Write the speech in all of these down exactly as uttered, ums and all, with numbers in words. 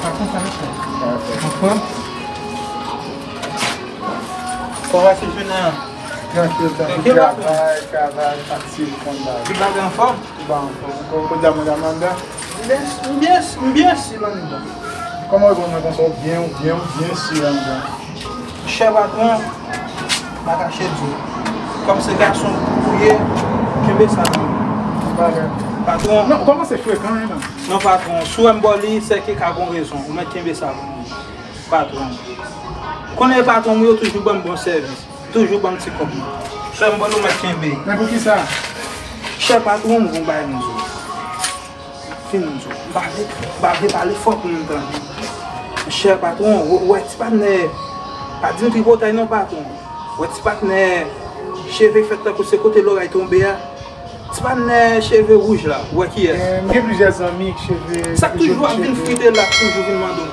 Anfòm? Kòman se jounen an? Trankil, trankil. Travay, travay, fatig, konn bagay. Tout bagay anfòm? Tout bagay anfòm. Kòman, kòman, kòman, kòman? M byen, m byen, m byen si anndan. Kòman w reponn mwen konsa, w byen, w byen, w byen si anndan? Chè patwon, m pa kache di w. Kòm se gason ou ye, kenbe sa nan men w. Patwon. Non, w kòmanse frekan, wi, non. Non, patwon, si w wè m bò li, se ke ka gon rezon. Ou mèt kenbe sa pou mwen. Patwon. Konnen patwon mwen yo toujou ban m bon sèvis. Toujou ban m ti kòb mwen. Si w wè m bò li, ou mèt kenbe. Men poukisa? Chè patwon, m gon bagay m di w. Fin m di w. M pa vle, m pa vle pale fò pou moun tande. Monchè patwon, w-, w wè ti patnè, pa di m tripotay non patwon. W wè ti patnè, cheve fèt tankou se kote loray tonbe a. Ti patnè cheve wouj la, w wè kiyès? Eh, m gen plizyè zanmi k cheve. Sa k toujou ap vin frite la, k toujou vin mande w,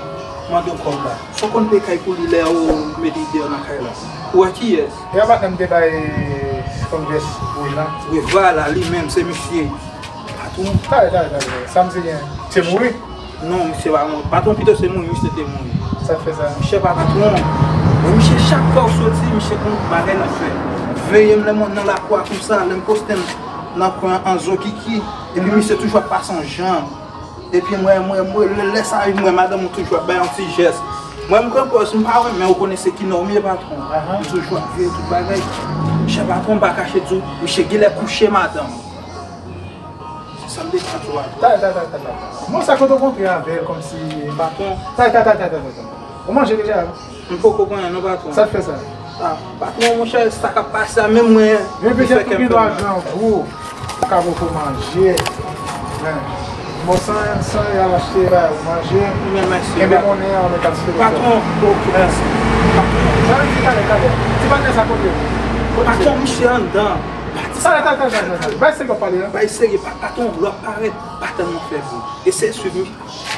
mande w kòb la. Sa w konn peye kay pou li lè ou mete l deyò nan kay la. W wè kiyès? E a patnè m te bay fanm vès wouj la? Wi, vwala, li menm, se misye. Patwon. Talè, talè, talè, talè. Sa misye gen? Misye mouri? Non, misye pa mouri. Patwon, pito se mouri, misye te mouri. Sa k fè sa? Monchè, pa patwon. Men misye, chak fwa w soti, misye gon bagay l ap fè. Veye m lè m nan lakou a konsa, lè m poste m nan kwen an zo kiki. Epi misye toujou ap pase yon jan. Epi mwen, mwen, mwen, lè, lè sa rive, mwen, madanm mwen toujou ap bay yon ti jès. Mwen, m pran pòz, m pa renmen, ou konnen se kinè w m ye, patwon. M toujou ap veye tout bagay. Chè patwon, m pa kache di w, misye genlè kouche madanm. Se sa m te ka di w a. Talè, talè, talè, talè. Bon, sa kote w kontre avè l kòmsi. Patwon. Talè, talè, talè, talè, talè. Ou manje deja? M poko pran anyen non, patwon. Sa k fè sa? Ah, patwon, monchè, sa k ap pase a, menm mwen, li fè kè m fè mal. Gen dwa grangou, ou ka poko manje. Men, bon, san, san y al achte bay ou manje, kenbe monnen an, men ka ti. Patwon, ok, mèsi. Patwon. Sa vle di talè, talè. Ti patnè sa kote? Kote? Patwon, misye anndan. Talè, talè, talè, talè, talè. Bay serye w ap pale a? Bay serye, pa, patwon, lè w ap parèt, pa tèlman fè bri. Eseye swiv m.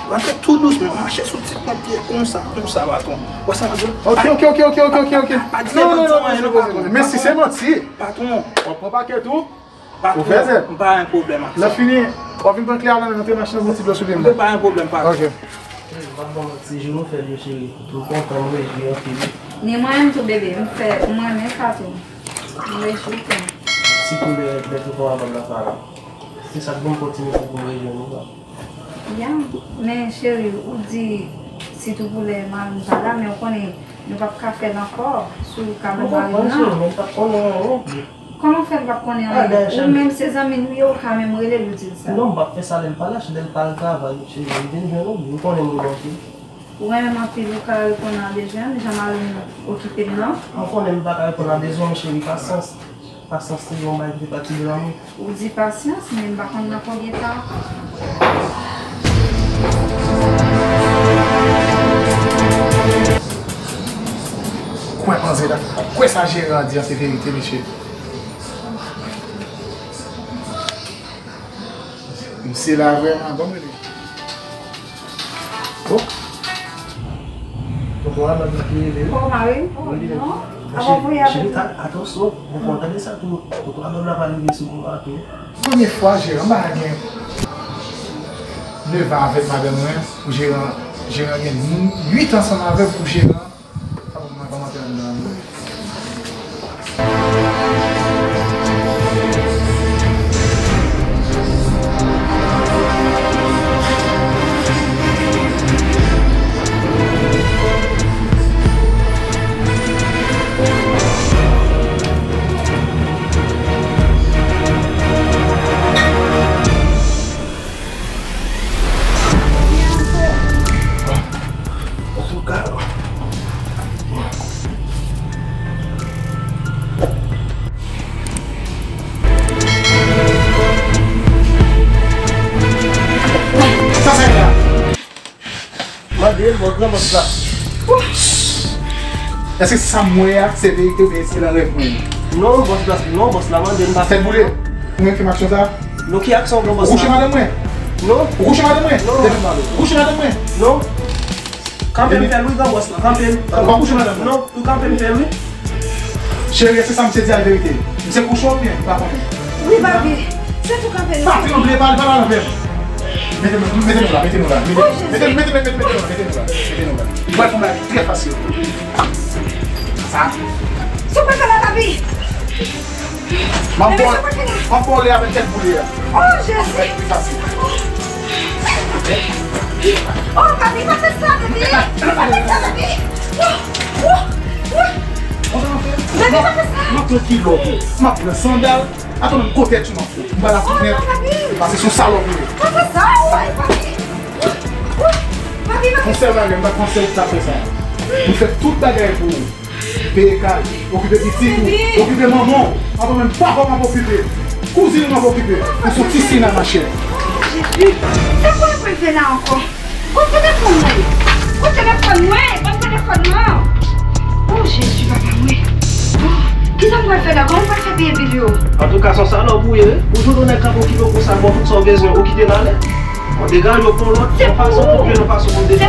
Rantre tou dousman, mache sou ti pwent pye konsa, konsa, patwon. Wè sa m ap di w? Ok, ok, ok, ok, ok, ok, ok. Pa di anyen non, patwon. Men si se manti, patwon, w ap pran pake tou. Patwon, ou fè zèb. M pa gen pwoblèm ak sa. Lè fini, w ap vin pran kle a nan men m, antre machin nan, yon ti dlo sou pye m. M pa gen pwoblèm, patwon. Ok. M p ap ba w manti, jou nou fè l yo, cheri. M kontan, m rejwi anpil. Ni mwen menm tou, bebe. M fè, m renmen sa tou. M rejwi tou. Sitou lè, lè tonton a bann nan pa la. Se sa k ban m pòtinite pou m rejwenn ou la. Ya, men cheri, ou di sitou pou lè mari m pa la, men ou konnen nou p ap ka fè l ankò si w ka wè mari m nan. Mwen konprann, cheri, men m p ap konnen anyen. Kòman fè l p ap konnen anyen? Ou menm se zanmi l ou ye, ou ka menm rele l ou di l sa. Non, m p ap fè sa lè l pa la, lè l pa al travay, cheri, m vin jwenn ou, ou konnen m renmen w anpil. Ou renmen m anpil, ou ka reponn a bezwen m, jan mari m okipe m nan. Ou konnen m pa ka reponn a bezwen w, cheri, pasyans. Pasyans se yon bagay ki fè pati de lanmou. Ou di pasyans, men m pa konn nan konbyen tan. Kwè manzè la, kwè sa jeran an di an se verite, mesye. Misye la vrèman, ban m rele. Bon. Tonton Adam ki rele wi. Kòman wi? Wi, non. Cheri, cheri, ta-, atansyon. Bon, bon, tande sa tou. Tonton Adam la pa rive sou mwen tou. Premye fwa, jeran pa gen nevan avèk madanm mwen, pou jeran, jeran gen uit an ansanm avè m pou jeran. Sa bon, mwen kòmanse anndan wi. Antouka, sa sa ye la? Mande l, bòs, gran bòs la. Èske sa m wè a, se verite oubyen se nan rèv mwen ye? Non, bòs la, non, bòs la, mande l, m pa. Tèt boule, ou renmen fim aksyon sa? Non, ki aksyon, gran bòs la? Ou kouche madanm mwen? Non. Ou kouche madanm mwen? Non. Depi m pale. Ou kouche madanm mwen? Non. Kanpe m fè l wi, gran bòs la, kanpe l. Ou pa kouche madanm mwen? Non, ou kanpe m fè l wi. Cheri, èske sa misye di a verite? Misye kouche w oubyen? M pa konnen. Wi, papi. Se tou kanpe l. Pa tranble, pa, pa, pa, pa. Mete nou, mete nou la, mete nou la, mete nou la, mete nou la, mete nou la, mete nou la. Mwen fè yon bagay trè fasil. Sa. Sa w pral fè la, papi? M ap bon, m ap bon lè avèk tèt boule a. Oh, Jezi! Pi fasil. Oh, papi, pa fè sa, papi! Pa fè sa, papi! Oh, oh, oh. Papi, pa fè sa! M ap pran kilòt ou, m ap pran sandal. Atò menm kote ti manko. M ba la fout nèt. Papi. Pase sou salòp ou ye. Pa fè sa, woy, papi. Woy, papi, pa fè sa. Yon sèl bagay, m pa t panse ou t ap fè sa. M fè tout bagay pou ou. Peye kay, okipe pitit ou, okipe manman ou. Atò menm papa w m ap okipe. Kouzin ou m ap okipe. Ou se yon ti sina, machè. Oh, Jezi. Sa kwa l pral fè la ankò? Kot telefòn mwen? Kot telefòn mwen? Kot telefòn mwen? Oh, Jezi, papa mwen. Oh, kisa m pral fè la? Kòman m pral fè peye bil yo? Antouka, se yon salòp ou ye, wi. Ou jwenn yon nèg k ap okipe w konsa, ba w tout sa w bezwen, ou kite l ale. Bon, degaje w, pran lòt, yon fason pou jwenn, yon fason pou degaje.